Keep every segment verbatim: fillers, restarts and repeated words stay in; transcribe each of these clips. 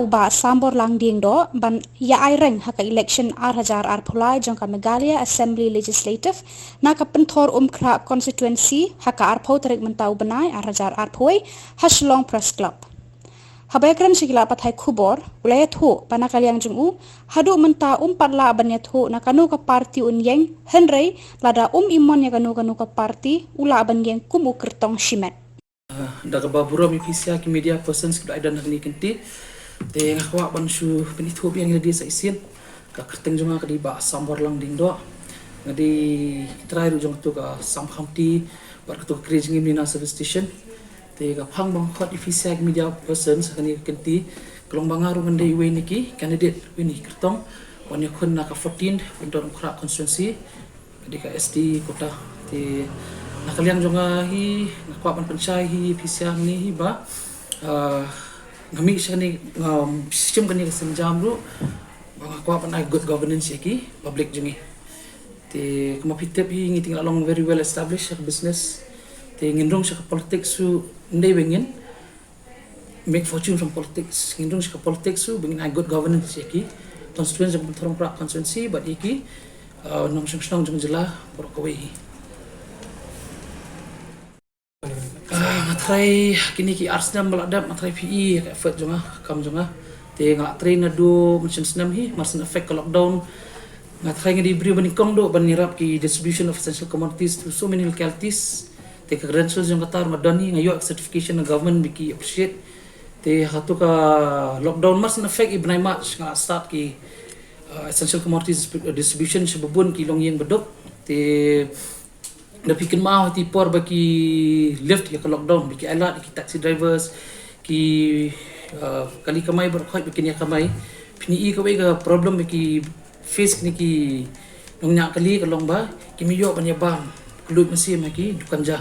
u Bah Samborlang Diengdoh ban ïa ai reng ha ka election ar hajar arphew lai jong ka Meghalaya Assembly Legislative na ka Pynthorumkhrah Constituency ha ka arphew tarik mynta u bnai ar hajar arphew wei ha Shillong Press Club. Haba ïakren sha ki lad pathai khubor, u la ïathuh ba na ka liang jong u, haduh mynta um pat lah ban ïathuh na kano ka party un ïeng, hynrei lada um im mon ïa kano kano ka party, u lah ban ïeng kum u kyrtong shimet. Da kaba burom ïa phi sha ki media persons kiba la don ha kane ka kynti. Te nga kwah ban shu pynithuh biang ïa lade sa shisien. Ka kyrteng jong nga ka dei Bah Samborlang Diengdoh. Nga dei trai ruh jong katu ka Sam County bad katu ka Kri Jingim Nina Service Station. Te ka phang ba nga khot ïa phi sha ki media persons ha kane ka kynti ka long ba nga ruh ngan dei uwei na ki candidate, uwei na ki kyrtong ban ïakhun na ka fourteenth Pynthorumkhrah Constituency. Ka dei ka S T quota. Te na ka liang jong nga hi, nga kwah ban pynshai hi phi sha hangne hi ba, ah, nga mih sha kane, nga shim kane ka sienjam ruh ba nga kwah ban ai good governance ïa ki public jong ngi. Te kumba phi tip hi, ngi te ngi la long very well established ha ka business. Te ngin rung sha ka politics ruh ym dei ba ngin make fortune from politics. Ngin rung sha ka politics ruh ba ngin ai good governance ïa ki constituents jong ka Pynthorumkhrah constituency bad ïa ki, uh, nongshong shnong jong ka jylla baroh kawei hi. Ah, nga tharai kine ki ar snem ba la dep, nga tharai phi i ïa ka effort jong nga, ka kam jong nga. Te nga la train naduh mynshem snem hi, mar shen effect ka lockdown. Nga tharai nga dei briew ba nyngkong duh ban ïarap ki distribution of essential commodities to so many localities. Te ka credentials jong kata ruh nga don hi, nga ïoh certification na government ba ki appreciate. Te ha katu ka lockdown, mar shen effect i bnai March nga la start ki, uh, essential commodities distribu-, distribution sha babun ki longïing baduk. Te da phi kynmaw ha kiti por ba ki lift ïa ka lockdown, ba ki ailad ïa ki taxi drivers, ki, uh, kali kamai baroh khoit ba kin ïa kamai. Phin i kawei ka problem ba ki face kine ki nongñiah kali ka long ba kim ïoh ban ïa bam kylluid mynsiem ha ki dukan ja.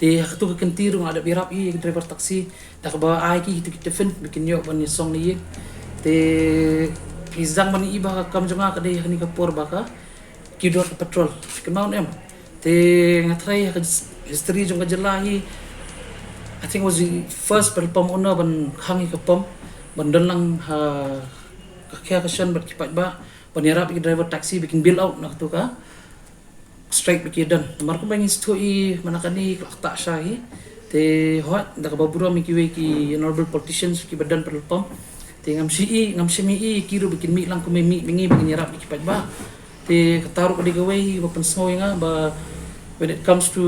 Te ha katu ka kynti ruh nga la dep ïarap ïa ki driver taxi da kaba ai ki kitu ki tiffin ba kin ïoh ban ïa song na ïing. Te phi sdang ban i ba ka kam jong nga ka dei ha kane ka por ba ka kiew dor ka petrol. Phi kynmaw ne em? Te nga tharai ha ka history jong ka jylla hi, I think was the first petrol pump owner ban khang ïa ka pump, ban don lang ha ka khia ka shan bad ki paidbah, ban ïarap ïa ki driver taxi ba kin bail out na katu ka strike ba ki don. Namar kumba ngi sngewthuh hi, mynta kane ka la ktah sha hi. Te hooid, da kaba burom ïa kiwei ki honorable politicians kiba don petrol pump. Te ngam shu i, ngam shym i ïa ki ruh ba kin mih lang kumba mih ma ngi ba kin ïarap ïa ki paidbah. Te kata ruh ka dei kawei ba pynsngew ïa nga ba when it comes to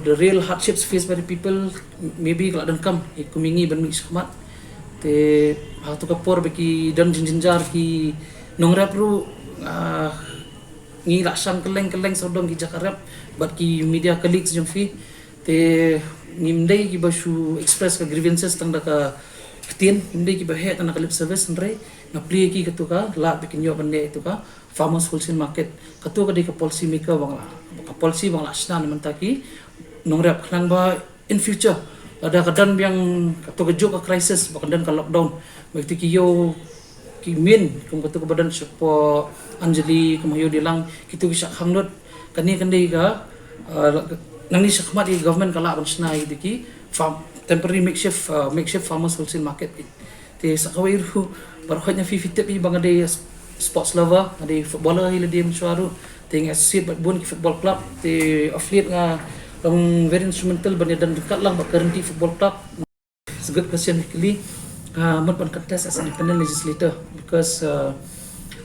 the real hardships faced by the people, maybe ka la donkam ïa kum ïa ngi ban mih shakhmat. Te ha katu ka por ba ki don jingjynjar ki nongrep ruh, ah, ngi la shang kylleng kylleng sawdong ki jaka rep bad ki media colleagues jong phi. Te ngim dei kiba shu express ka grievances tang da ka ktien, ngim dei kiba heh tang da ka lip service, hynrei nga plie ïa ki katu ka lad ba kin ïoh ban leh ïa katu ka farmers wholesale market. Katu ka dei ka policy maker ba nga la, ka policy ba nga la shna na mynta ki nongrep, khnang ba in future lada ka don biang katu ka juk ka crisis ba ka don ka lockdown, ba kito ki ïew ki mine kum katu kaba don shapoh Anjali, kum ha Ïewdilang, kito ki shah khang lut. Kane kan dei ka, uh, nangne shakhmat ïa ka government ka lah ban shna ïa kito ki farm, temporary makeshift, uh, makeshift farmers wholesale market. Te sa kawei ruh, baroh khoit na phi phi tip hi ba nga dei s-, sports lover, nga dei footballer hi lade mynshuwa ruh. Te nga associate bad bun ki football club. Te of late nga long very instrumental ban ïadon ryngkat lang bad ka Ryntih Football Club. It's a good question, actually. Uh, mut ban contest as an independent legislator because, uh,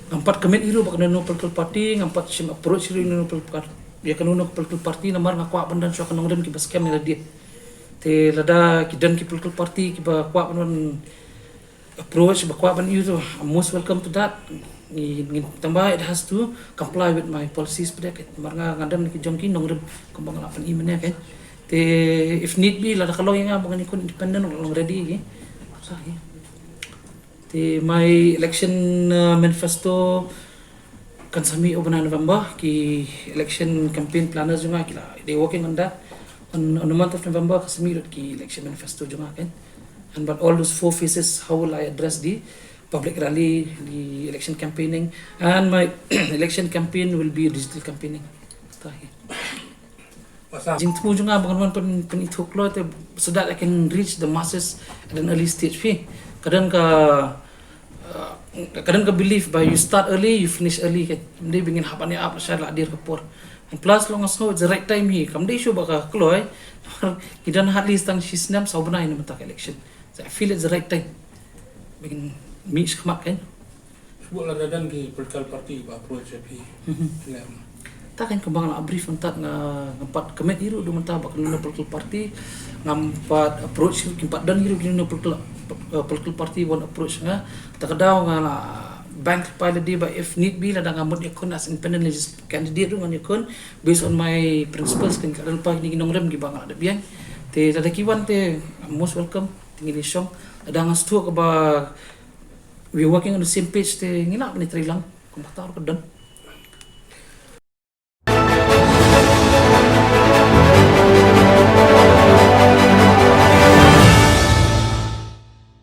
ngam pat commit hi ruh bad kano kano political party, ngam pat shim approach hi ruh ïa kano kano political party, ïa kano kano political party, namar nga kwah ban don shuwa ka nongrim kiba skhem ïa lade. Te lada ki don ki political party kiba kwah ban, ban approach, ba kwah ban ïoh, I'm most welcome to that. Ngi, ngi, tangba it has to comply with my policies, pdeng namar nga, nga don ki jong ki nongrim kumba nga la pyni mynne, kan. Te if need be, lada ka long ïa nga ba ngan ïakhun independent, nga long ready hi. Sa hi. Te my election, uh, manifesto kan sa mih ha u bnai November, ki election campaign planners jong nga ki la, they working on that. On, on the month of November kan sa mih lut ki election manifesto jong nga, kan. And but all those four phases, how will I address the public rally, the election campaigning, and my election campaign will be digital campaigning. Kata hi. Jingthmu jong nga ba ngan wan pyn, pynithuh kloi te so that I can reach the masses at an early stage phi. Ka don ka, Ka don ka belief ba you start early, you finish early, kan. Kam dei ba ngin hap ban ïa ap lashai la dier ka por. And plus long nga sngew it's the right time hi. Kam dei shuh ba ka kloi. Ngi don hardly tang shi snem saw bnai na mynta ka election. So I feel it's the right time ba ngin mih shakhmat, kan. Shu lada don ki political party ba approach ïa phi. Ta kan kumba nga la brief mynta, nga ngam pat commit hi ruh mynta ba kano kano political party. Ngam pat approach hi ruh, kim pat don hi ruh kino political, uh, political party wan approach nga. Ta ka daw nga la bank pile de ba if need be lada nga mut ïakhun as independent legis-, candidate ruh ngan ïakhun based on my principles, kan. Ka don pat kine ki nongrim kiba nga la dep ïeng. Te lada ki wan te most welcome, te ngin ïashong. Lada nga sngewthuh kaba we working on the same page te ngi lah ban ïatrei lang. Kumba ta ruh ka don.